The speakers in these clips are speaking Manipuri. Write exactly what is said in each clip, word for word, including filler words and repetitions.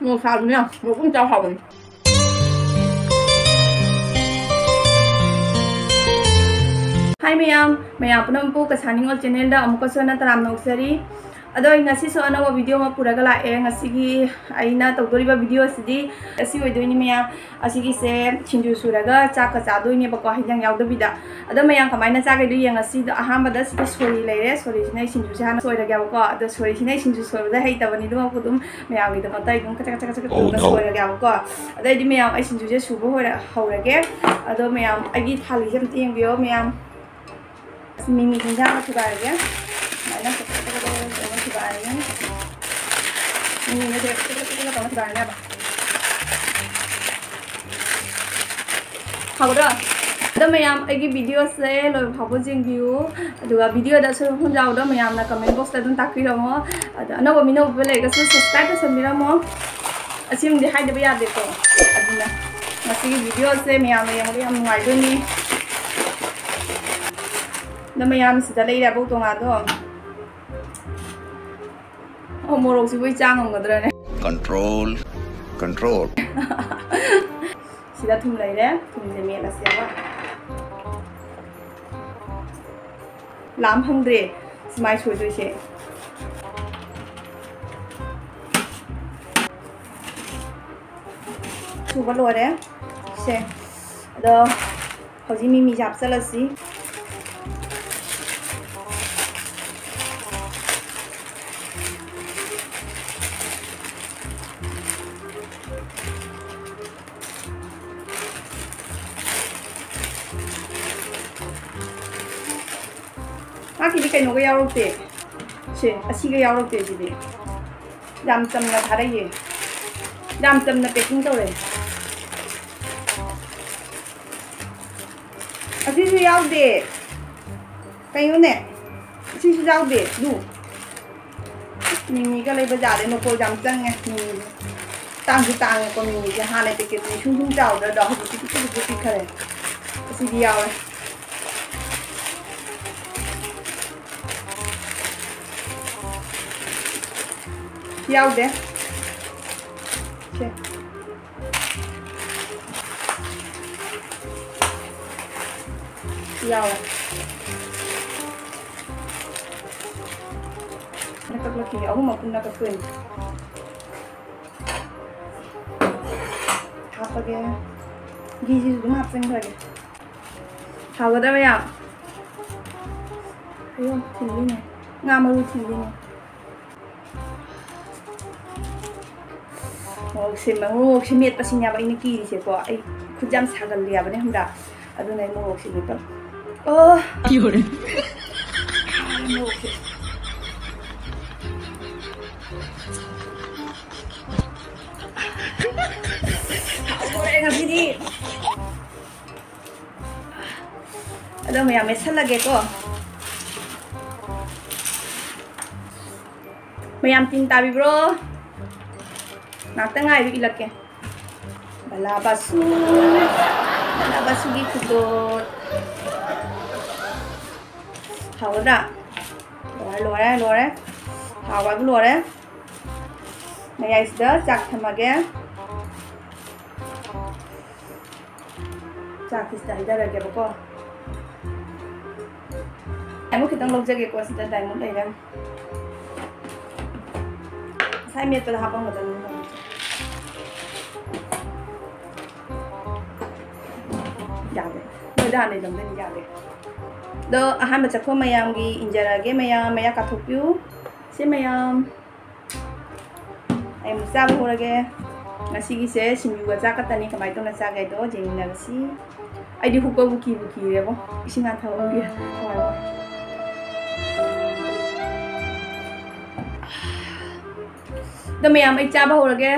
ꯃꯣꯔꯣꯛ ꯁꯥꯕꯅꯦ, ꯃꯣꯔꯣꯛ ꯑꯗꯨꯝ ꯆꯥꯎ ꯍꯥꯎꯕꯅꯦ꯫ ꯍꯥꯏ ꯃꯌꯥꯝ, ꯃꯌꯥꯝ ꯄꯨꯝꯅꯃꯛꯄꯨ ꯀꯁꯥ ꯅꯤꯉꯣꯜ ꯆꯦꯅꯦꯜꯗ ꯑꯃꯨꯛꯀꯁꯨ ꯍꯟꯅ ꯇꯔꯥꯝꯅ ꯑꯣꯛꯆꯔꯤ꯫ ꯑꯗꯣ ꯑꯩ ꯉꯁꯤꯁꯨ ꯑꯅꯧꯕ ꯚꯤꯗꯤꯑꯣ ꯑꯃ ꯄꯨꯔꯒ ꯂꯥꯛꯑꯦ꯫ ꯉꯁꯤꯒꯤ ꯑꯩꯅ ꯇꯧꯗꯣꯔꯤꯕ ꯚꯤꯗꯤꯑꯣ ꯑꯁꯤꯗꯤ ꯑꯁꯤ ꯑꯣꯏꯗꯣꯏꯅꯤ ꯃꯌꯥꯝ꯫ ꯑꯁꯤꯒꯤꯁꯦ ꯁꯤꯡꯖꯨ ꯁꯨꯔꯒ ꯆꯥꯛꯀ ꯆꯥꯗꯣꯏꯅꯦꯕꯀꯣ, ꯍꯤꯟꯖꯥꯡ ꯌꯥꯎꯗꯕꯤꯗ꯫ ꯑꯗꯣ ꯃꯌꯥꯝ ꯀꯃꯥꯏꯅ ꯆꯥꯒꯦꯗꯣ ꯌꯦꯡꯉꯁꯤ꯫ ꯑꯗꯣ ꯑꯍꯥꯟꯕꯗ ꯁꯤꯗ ꯁꯣꯔꯤ ꯂꯩꯔꯦ꯫ ꯁꯣꯔꯤꯁꯤꯅ ꯑꯩ ꯁꯤꯡꯖꯨꯁꯦ ꯍꯥꯟꯅ ꯁꯣꯏꯔꯒꯦꯕꯀꯣ꯫ ꯑꯗꯣ ꯁꯣꯔꯤꯁꯤꯅ ꯑꯩ ꯁꯤꯡꯖꯨ ꯁꯣꯏꯕꯗ ꯍꯩꯇꯕꯅꯤ, ꯑꯗꯨꯃꯛꯄꯨ ꯑꯗꯨꯝ ꯃꯌꯥꯝꯒꯤꯗꯃꯛꯇ ꯑꯩ ꯑꯗꯨꯝ ꯀꯆꯛ ꯀꯆꯛ ꯀꯆꯛ ꯇꯧꯅ ꯁꯣꯏꯔꯒꯦꯕꯀꯣ꯫ ꯑꯗꯣ ꯑꯩꯗꯤ ꯃꯌꯥꯝ ꯑꯩ ꯁꯤꯡꯖꯨꯁꯦ ꯁꯨꯕ ꯍꯧꯔ-, ꯍꯧꯔꯒꯦ꯫ ꯑꯗꯣ ꯃꯌꯥꯝ ꯑꯩꯒꯤ ꯊꯥꯂꯤꯁꯦ ꯑꯝꯇ ꯌꯦꯡꯕꯤꯌꯣ ꯃꯌꯥꯝ꯫ ꯃꯤꯃꯤ ꯍꯤꯟꯖꯥꯡ ꯑꯃ ꯊꯨꯒꯥꯏꯔꯒꯦ꯫ ꯁꯨꯃꯥꯏꯅ ꯀꯛ ꯀꯛ ꯀꯛ ꯀꯛ ꯀꯛ ꯇꯧꯔꯒ ꯊꯨꯒꯥꯏꯔꯅꯤ꯫ ꯃꯤꯃꯤꯁꯦ ꯀꯛ ꯀꯛ ꯀꯛ ꯀꯛ ꯀꯛ ꯇꯧꯔꯒ ꯊꯨꯒꯥꯏꯔꯅꯦꯕ꯫ ꯍꯥꯎꯒꯗ꯭ꯔꯣ? ꯑꯗꯣ ꯃꯌꯥꯝ ꯑꯩꯒꯤ ꯚꯤꯗꯤꯑꯣꯁꯦ ꯂꯣꯏꯕ ꯐꯥꯎꯕ ꯌꯦꯡꯕꯤꯌꯨ꯫ ꯑꯗꯨꯒ ꯚꯤꯗꯤꯑꯣꯗ ꯑꯁꯣꯏ ꯑꯐꯝ ꯌꯥꯎꯕꯗꯣ ꯃꯌꯥꯝꯅ comment box ꯇ ꯑꯗꯨꯝ ꯇꯥꯛꯄꯤꯔꯝꯃꯣ꯫ ꯑꯗꯣ ꯑꯅꯧꯕ ꯃꯤꯅꯧꯕ ꯂꯩꯔꯒꯁꯨ subscribe ꯇꯧꯁꯟꯕꯤꯔꯝꯃꯣ꯫ ꯑꯁꯤꯃꯗꯤ ꯍꯥꯏꯗꯕ ꯌꯥꯗꯦꯀꯣ꯫ ꯑꯗꯨꯅ ꯉꯁꯤꯒꯤ ꯚꯤꯗꯤꯑꯣꯁꯦ ꯃꯌꯥꯝꯅ ꯌꯦꯡꯕꯗ ꯌꯥꯝ ꯅꯨꯡꯉꯥꯏꯗꯣꯏꯅꯤ꯫ ꯑꯗꯣ ꯃꯌꯥꯝ ꯁꯤꯗ ꯂꯩꯔꯦ ꯑꯕꯣꯛ ꯇꯣꯉꯥꯗꯣ꯫ ꯑꯣ, ꯃꯣꯔꯣꯛꯁꯤꯕꯨ ꯑꯩ ꯆꯥ ꯉꯝꯒꯗ꯭ꯔꯅꯦ? Control, control. ꯁꯤꯗ ꯊꯨꯝ ꯂꯩꯔꯦ, ꯊꯨꯝꯁꯦ ꯃꯦꯠꯂꯁꯦꯕ꯫ ꯂꯥꯝ ꯐꯪꯗ꯭ꯔꯦ ꯁꯨꯃꯥꯏ ꯁꯣꯏꯗꯣꯏꯁꯦ꯫ ꯁꯨꯕ ꯂꯣꯏꯔꯦ ꯁꯦ꯫ ꯑꯗꯣ ꯍꯧꯖꯤꯛ ꯃꯤꯃꯤꯁꯦ ꯍꯥꯞꯆꯤꯜꯂꯁꯤ꯫ ꯃꯥꯒꯤꯗꯤ ꯀꯩꯅꯣꯒ ꯌꯥꯎꯔꯛꯇꯦ꯫ ꯁꯦ, ꯑꯁꯤꯒ ꯌꯥꯎꯔꯛꯇꯦ ꯁꯤꯗꯤ꯫ ꯌꯥꯝ ꯆꯝꯅ ꯊꯥꯔꯛꯏꯌꯦ꯫ ꯌꯥꯝ ꯆꯝꯅ packing ꯇꯧꯔꯦ꯫ ꯑꯁꯤꯁꯨ ꯌꯥꯎꯗꯦ꯫ ꯀꯩꯅꯣꯅꯦ? ꯑꯁꯤꯁꯨ ꯌꯥꯎꯗꯦ꯫ ꯂꯨ꯫ ꯃꯤꯃꯤꯒ ꯂꯩꯕ ꯖꯥꯠꯅꯦ꯫ ꯃꯄꯣꯠ ꯌꯥꯝ ꯆꯪꯉꯦ ꯃꯤꯃꯤꯁꯦ꯫ ꯇꯥꯡꯁꯨ ꯇꯥꯡꯉꯦꯀꯣ ꯃꯤꯃꯤꯁꯦ꯫ ꯍꯥꯟꯅ packet ꯇꯨꯗꯤ ꯁꯨꯝ ꯁꯨꯝ ꯆꯥꯎꯗ꯭ꯔꯗꯣ, ꯍꯧꯖꯤꯛꯇꯤ ꯄꯤꯛꯇ꯭ꯔꯨ ꯄꯤꯛꯇ꯭ꯔꯨ ꯄꯤꯛꯈꯔꯦ꯫ ꯑꯁꯤꯗꯤ ꯌꯥꯎꯔꯦ꯫ ꯌꯥꯎꯗꯦ꯫ ꯁꯦ꯫ ꯁꯤ ꯌꯥꯎꯔꯦ꯫ ꯀꯛꯂꯛꯈꯤꯒꯦ꯫ ꯑꯍꯨꯝꯃꯛ ꯄꯨꯟꯅ ꯀꯛꯇꯣꯏꯅꯤ꯫ ꯍꯥꯞꯄꯒꯦ꯫ ꯘꯤꯁꯤꯁꯨ ꯑꯗꯨꯝ ꯍꯥꯞꯆꯤꯟꯈ꯭ꯔꯒꯦ꯫ ꯍꯥꯎꯒꯗ꯭ꯔꯥ ꯃꯌꯥꯝ? ꯑꯌꯣ, ꯊꯤꯜꯂꯤꯅꯦ꯫ ꯉꯥ ꯃꯔꯨ ꯊꯤꯜꯂꯤꯅꯦ꯫ ꯃꯣꯔꯣꯛꯁꯦ, ꯃꯣꯔꯣꯛꯁꯦ ꯃꯦꯠꯄꯁꯤꯅꯦꯕ ꯑꯩꯅ ꯀꯤꯔꯤꯁꯦꯀꯣ꯫ ꯑꯩ ꯈꯨꯠꯁꯦ ꯌꯥꯝ ꯁꯥꯒꯜꯂꯦ ꯍꯥꯏꯕꯅꯦ ꯈꯪꯕ꯭ꯔꯥ? ꯑꯗꯨꯅ ꯑꯩ ꯃꯣꯔꯣꯛꯁꯦ ꯃꯦꯠꯄ, ꯑꯣ! ꯂꯣꯏꯔꯦ꯫ ꯃꯣꯔꯣꯛꯁꯦ꯫ ꯍꯥꯎꯗꯣꯔꯦ ꯉꯁꯤꯗꯤ꯫ ꯑꯗꯣ ꯃꯌꯥꯝ ꯃꯦꯠꯁꯜꯂꯒꯦꯀꯣ꯫ ꯃꯌꯥꯝ ꯇꯤꯟ ꯇꯥꯕꯤꯕ꯭ꯔꯣ? ꯉꯥꯛꯇ ꯉꯥꯏꯕ ꯏꯜꯂꯛꯀꯦ꯫ ꯕꯂꯥꯕꯥꯁꯨ, ꯕꯂꯥꯕꯥꯁꯨꯒꯤ ꯈꯨꯗꯣꯠ꯫ ꯍꯥꯎꯒꯗ꯭ꯔꯥ? ꯂꯣꯏꯔꯦ, ꯂꯣꯏꯔꯦ, ꯂꯣꯏꯔꯦ꯫ ꯍꯥꯎꯕ ꯍꯥꯏꯕꯨ ꯂꯣꯏꯔꯦ꯫ ꯃꯌꯥꯏꯁꯤꯗ ꯆꯥꯛ ꯊꯝꯃꯒꯦ꯫ ꯆꯥꯛꯁꯤꯗ ꯍꯩꯊꯔꯒꯦꯕꯀꯣ꯫ ꯑꯃꯨꯛ ꯈꯤꯇꯪ ꯂꯧꯖꯒꯦꯀꯣ, ꯁꯤꯗ ꯗꯥꯏꯃꯟ ꯂꯩꯔꯦ꯫ ꯉꯁꯥꯏ ꯃꯦꯠꯄꯗ ꯍꯥꯞꯄꯝꯒꯗꯕꯅꯤ꯫ ꯌꯥꯗꯦ꯫ ꯃꯣꯏꯗ ꯍꯥꯟꯅ ꯂꯧꯖꯅꯤ, ꯌꯥꯗꯦ꯫ ꯑꯗꯣ ꯑꯍꯥꯟꯕ ꯆꯥꯛꯈꯨꯝ ꯃꯌꯥꯝꯒꯤ ꯏꯟꯖꯔꯛꯑꯒꯦ, ꯃꯌꯥꯝ ꯃꯌꯥ ꯀꯥꯊꯣꯛꯄꯤꯌꯨ꯫ ꯁꯤ ꯃꯌꯥꯝ꯫ ꯑꯩ ꯑꯃꯨꯛ ꯆꯥꯕ ꯍꯧꯔꯒꯦ꯫ ꯉꯁꯤꯒꯤꯁꯦ ꯁꯤꯡꯖꯨꯒ ꯆꯥꯛ ꯈꯛꯇꯅꯤ, ꯀꯃꯥꯏꯅ ꯇꯧꯅ ꯆꯥꯒꯦ ꯍꯥꯏꯗꯣ ꯌꯦꯡꯃꯤꯟꯅꯔꯁꯤ꯫ ꯑꯩꯗꯤ ꯍꯨꯛꯄꯕꯨ ꯀꯤꯕꯨ ꯀꯤꯔꯦꯕꯣ꯫ ꯏꯁꯤꯡ ꯍꯥꯟꯅ ꯊꯛꯍꯧꯈꯤꯒꯦ꯫ ꯑꯗꯣ ꯃꯌꯥꯝ, ꯑꯩ ꯆꯥꯕ ꯍꯧꯔꯒꯦ꯫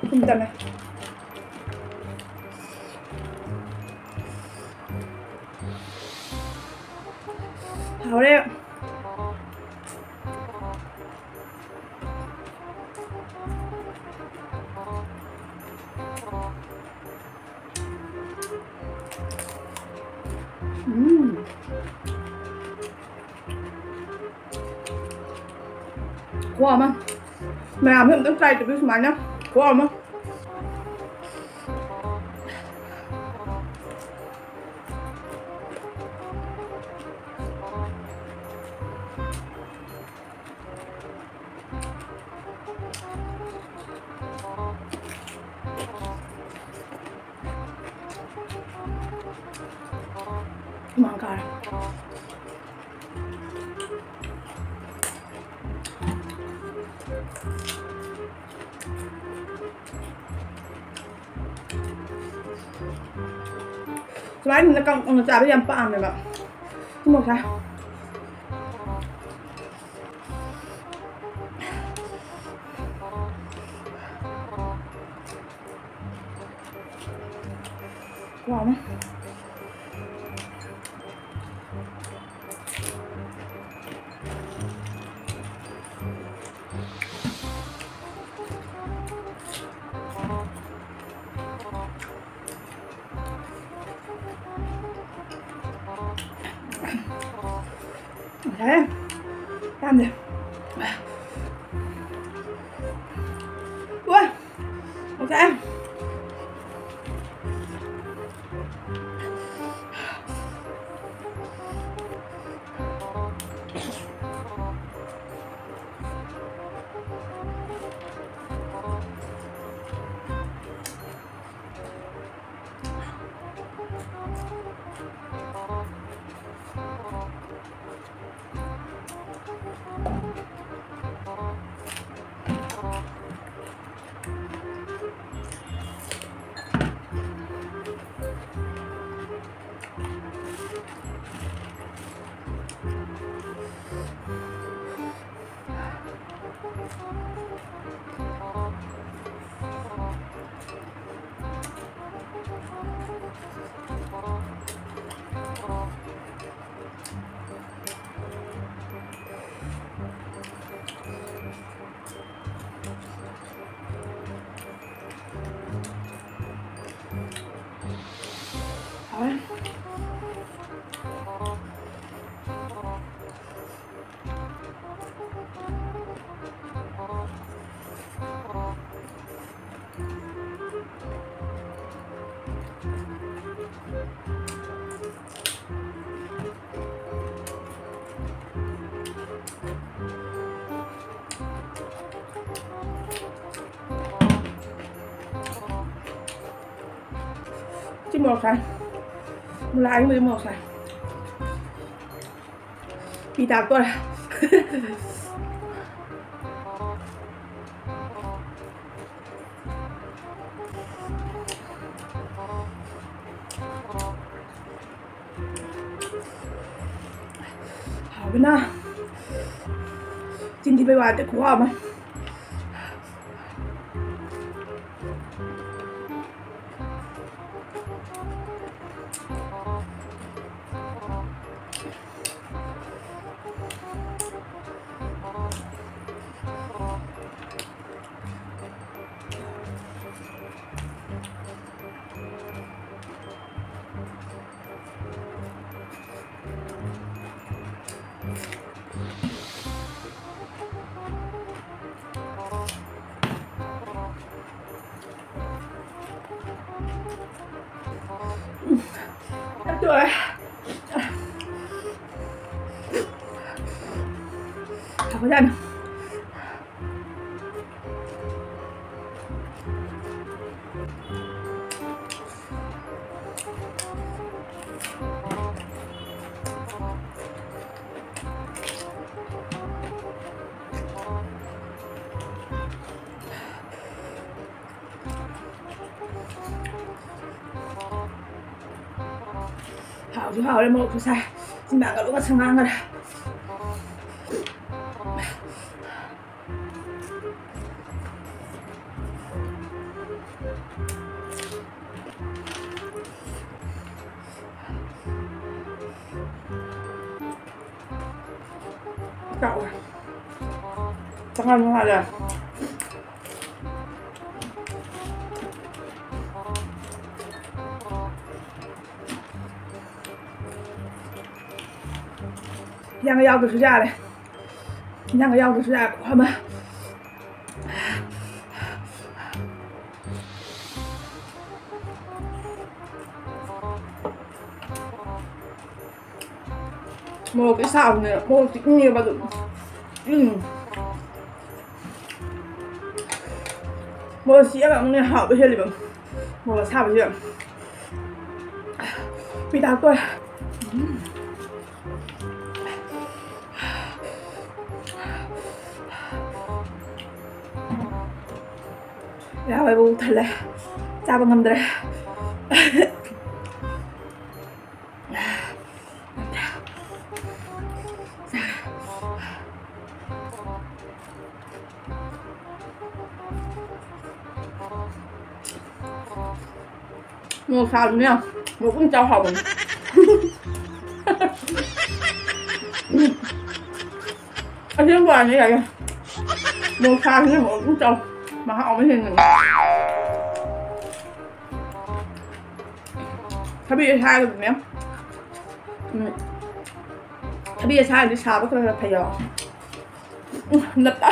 ꯊꯨꯝ ꯇꯝꯃꯦ꯫ ꯍꯣꯔꯦꯟ꯫ ꯎꯝ꯫ ꯈꯨꯍꯥꯎ ꯑꯃ꯫ ꯃꯌꯥꯝꯁꯨ ꯑꯝꯇꯪ try ꯇꯧꯕꯤꯌꯨ ꯁꯨꯃꯥꯏꯅ꯫ ꯈꯨꯍꯥꯎ ꯑꯃ꯫ ꯍꯨꯃꯥꯡ ꯀꯥꯔꯦ꯫ ꯁꯨꯃꯥꯏꯅ ꯀꯪ ꯀꯪꯅ ꯆꯥꯕ ꯌꯥꯝ ꯄꯥꯝꯃꯦꯕ꯫ ꯁꯤ ꯃꯣꯔꯣꯛ ꯁꯥꯏ꯫ ꯋꯥꯃ꯫ ꯌꯥꯔꯦ꯫ ꯌꯥꯝꯗꯦ꯫ ꯋꯥ꯫ Okay. ꯃꯣꯔꯣꯛ ꯁꯥꯏ꯫ ꯃꯨꯂꯥ ꯑꯍꯤꯡꯕꯗꯤ ꯃꯣꯔꯣꯛ ꯁꯥꯏ꯫ ꯄꯤ ꯇꯥꯔꯛꯇꯣꯔꯦ꯫ ꯍꯥꯎꯕꯅ ꯆꯤꯟ ꯊꯤꯕꯩ ꯋꯥ ꯅꯠꯇꯦ, ꯈꯨꯍꯥꯎ ꯑꯃ꯫ ꯌꯥꯝ ꯇꯣꯛꯑꯦ꯫ ꯐꯖꯅ꯫ ꯍꯥꯎꯁꯨ ꯍꯥꯎꯔꯦ, ꯃꯣꯔꯣꯛꯁꯨ ꯁꯥꯏ꯫ ꯆꯤꯟꯕꯥꯟꯒ ꯂꯣꯏ ꯉꯁꯪ ꯉꯥꯡꯈꯔꯦ꯫ ꯆꯥꯛꯑꯣ꯫ ꯆꯥꯛꯉꯥꯟ ꯅꯨꯡꯉꯥꯏꯔꯦ꯫ ꯌꯥꯝ ꯌꯥꯎꯗ꯭ꯔꯁꯨ ꯌꯥꯔꯦ꯫ ꯏꯟꯖꯥꯡꯒ ꯌꯥꯎꯗ꯭ꯔꯁꯨ ꯌꯥꯔꯦ, ꯈꯨꯍꯥꯎ ꯑꯃ꯫ ꯃꯣꯔꯣꯛꯇꯤ ꯁꯥꯕꯅꯦ, ꯃꯣꯔꯣꯛꯇꯤ ꯏꯪꯉꯦꯕ ꯑꯗꯨꯝ꯫ ꯎꯝ꯫ ꯃꯣꯔꯣꯛ ꯁꯤꯛꯑꯒ ꯑꯃꯨꯛꯅꯦ ꯍꯥꯎꯕ ꯍꯦꯜꯂꯤꯕ꯫ ꯃꯣꯔꯣꯛ ꯑꯁꯥꯕꯁꯤꯗ꯫ ꯄꯤꯇꯥꯛ ꯇꯣꯏ꯫ ꯌꯥꯎꯋꯦꯕꯨ ꯊꯜꯂꯦ꯫ ꯆꯥꯕ ꯉꯝꯗ꯭ꯔꯦ꯫ ꯃꯣꯔꯣꯛ ꯁꯥꯕꯅꯦ꯫ ꯃꯣꯔꯣꯛ ꯀꯨꯝ ꯆꯥꯎ ꯍꯥꯎꯕꯅꯦ꯫ ꯑꯁꯦꯡꯕ ꯋꯥꯅꯤ ꯌꯥꯏꯌꯦ꯫ ꯃꯣꯔꯣꯛ ꯁꯥꯕꯅꯦ, ꯃꯣꯔꯣꯛ ꯀꯨꯝ ꯆꯥꯎ꯫ ꯃꯍꯥꯎ ꯑꯃ ꯍꯦꯟꯕꯅꯦ꯫ ꯊꯕꯤ ꯑꯁꯥꯕꯗꯨꯅꯦ꯫ ꯎꯝ꯫ ꯊꯕꯤ ꯑꯁꯥꯕꯗꯤ ꯁꯥꯕ ꯈꯔ ꯈꯔ ꯐꯩꯌꯣ꯫ ꯎꯝ, ꯅꯞꯄ꯫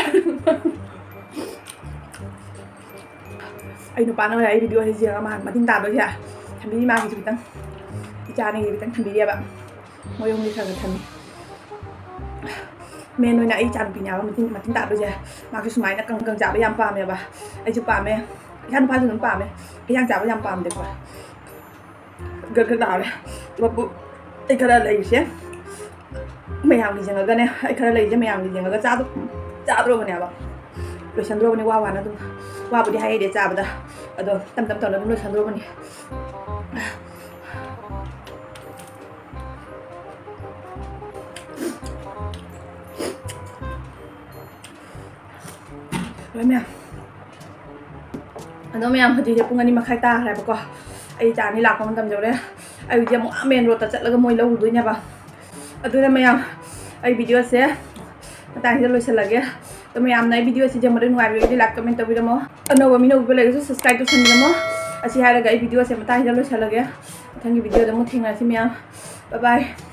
ꯑꯩ ꯅꯨꯄꯥꯅ ꯍꯣꯔꯦꯟ ꯑꯩ video ꯁꯤ ꯌꯦꯡꯉꯒ ꯃꯥ ꯃꯇꯤꯟ ꯇꯥꯗꯣꯏꯁꯦ꯫ ꯊꯝꯕꯤꯔꯤ ꯃꯥꯒꯤꯁꯨ ꯈꯤꯇꯪ꯫ ꯏꯆꯥꯅꯤꯒꯤ ꯈꯤꯇꯪ ꯊꯝꯕꯤꯔꯤꯑꯕ꯫ ꯃꯣꯏ ꯑꯍꯨꯝꯒꯤ ꯈꯔ ꯈꯔ ꯊꯝꯃꯤ꯫ Main ꯑꯣꯏꯅ ꯑꯩ ꯏꯆꯥꯅꯨꯄꯤꯅꯦꯕ ꯃꯇꯤꯟ, ꯃꯇꯤꯟ ꯇꯥꯗꯣꯏꯁꯦ꯫ ꯃꯥꯁꯨ ꯁꯨꯃꯥꯏꯅ ꯀꯪ ꯀꯪ ꯆꯥꯕ ꯌꯥꯝ ꯄꯥꯝꯃꯦꯕ꯫ ꯑꯩꯁꯨ ꯄꯥꯝꯃꯦ꯫ ꯏꯆꯥ ꯅꯨꯄꯥꯁꯨ ꯑꯗꯨꯝ ꯄꯥꯝꯃꯦ꯫ ꯍꯤꯟꯖꯥꯡ ꯆꯥꯕ ꯌꯥꯝ ꯄꯥꯝꯗꯦꯀꯣ꯫ ꯒ꯭ꯔꯛ ꯒ꯭ꯔꯛ ꯂꯥꯎꯔꯦ꯫ ꯃꯄꯨ-, ꯑꯩ ꯈꯔ ꯂꯩꯔꯤꯁꯦ ꯃꯌꯥꯝꯒꯤ ꯌꯦꯡꯉꯒꯅꯦ, ꯑꯩ ꯈꯔ ꯂꯩꯔꯤꯁꯦ ꯃꯌꯥꯝꯒꯤ ꯌꯦꯡꯉꯒ ꯆꯥꯗꯣ-, ꯆꯥꯗ꯭ꯔꯣꯕꯅꯦꯕ꯫ ꯂꯣꯏꯁꯟꯗ꯭ꯔꯣꯕꯅꯦ, ꯋꯥ ꯋꯥꯅ ꯑꯗꯨꯝ꯫ ꯋꯥꯕꯨꯗꯤ ꯍꯥꯏꯍꯩꯗꯦ ꯆꯥꯕꯗ, ꯑꯗꯣ ꯇꯞ ꯇꯞ ꯇꯞꯅ ꯑꯗꯨꯝ ꯂꯣꯏꯁꯟꯗ꯭ꯔꯣꯕꯅꯦ꯫ ꯂꯣꯏ ꯃꯌꯥꯝ꯫ ꯑꯗꯣ ꯃꯌꯥꯝ, ꯍꯧꯖꯤꯛꯁꯦ ꯄꯨꯡ ꯑꯅꯤ ꯃꯈꯥꯏ ꯇꯥꯈ꯭ꯔꯦꯕꯀꯣ꯫ ꯑꯩ ꯏꯆꯥ ꯑꯅꯤ ꯂꯥꯛꯄ ꯃꯇꯝ ꯌꯧꯔꯦ꯫ ꯑꯩ ꯍꯧꯖꯤꯛ ꯑꯃꯨꯛ ꯑꯥ main road ꯇ ꯆꯠꯂꯒ ꯃꯣꯏ ꯂꯧꯔꯨꯗꯣꯏꯅꯦꯕ꯫ ꯑꯗꯨꯅ ꯃꯌꯥꯝ, ꯑꯩ video ꯁꯦ ꯃꯇꯥꯡꯁꯤꯗ ꯂꯣꯏꯁꯤꯜꯂꯒꯦ꯫ ꯑꯗꯣ ꯃꯌꯥꯝꯅ ꯑꯩ video ꯁꯤ ꯌꯦꯡꯕꯗ ꯅꯨꯡꯉꯥꯏꯕꯤꯔꯒꯗꯤ like, comment ꯇꯧꯕꯤꯔꯝꯃꯣ꯫ ꯑꯅꯧꯕ ꯃꯤꯅ ꯎꯕ ꯂꯩꯔꯒꯁꯨ subscribe ꯇꯧꯁꯟꯕꯤꯔꯝꯃꯣ꯫ ꯑꯁꯤ ꯍꯥꯏꯔꯒ ꯑꯩ video ꯁꯦ ꯃꯇꯥꯡꯁꯤꯗ ꯂꯣꯏꯁꯤꯜꯂꯒꯦ꯫ ꯃꯊꯪꯒꯤ video ꯗ ꯑꯃꯨꯛ ꯊꯦꯡꯅꯔꯁꯤ ꯃꯌꯥꯝ꯫ Bye bye꯫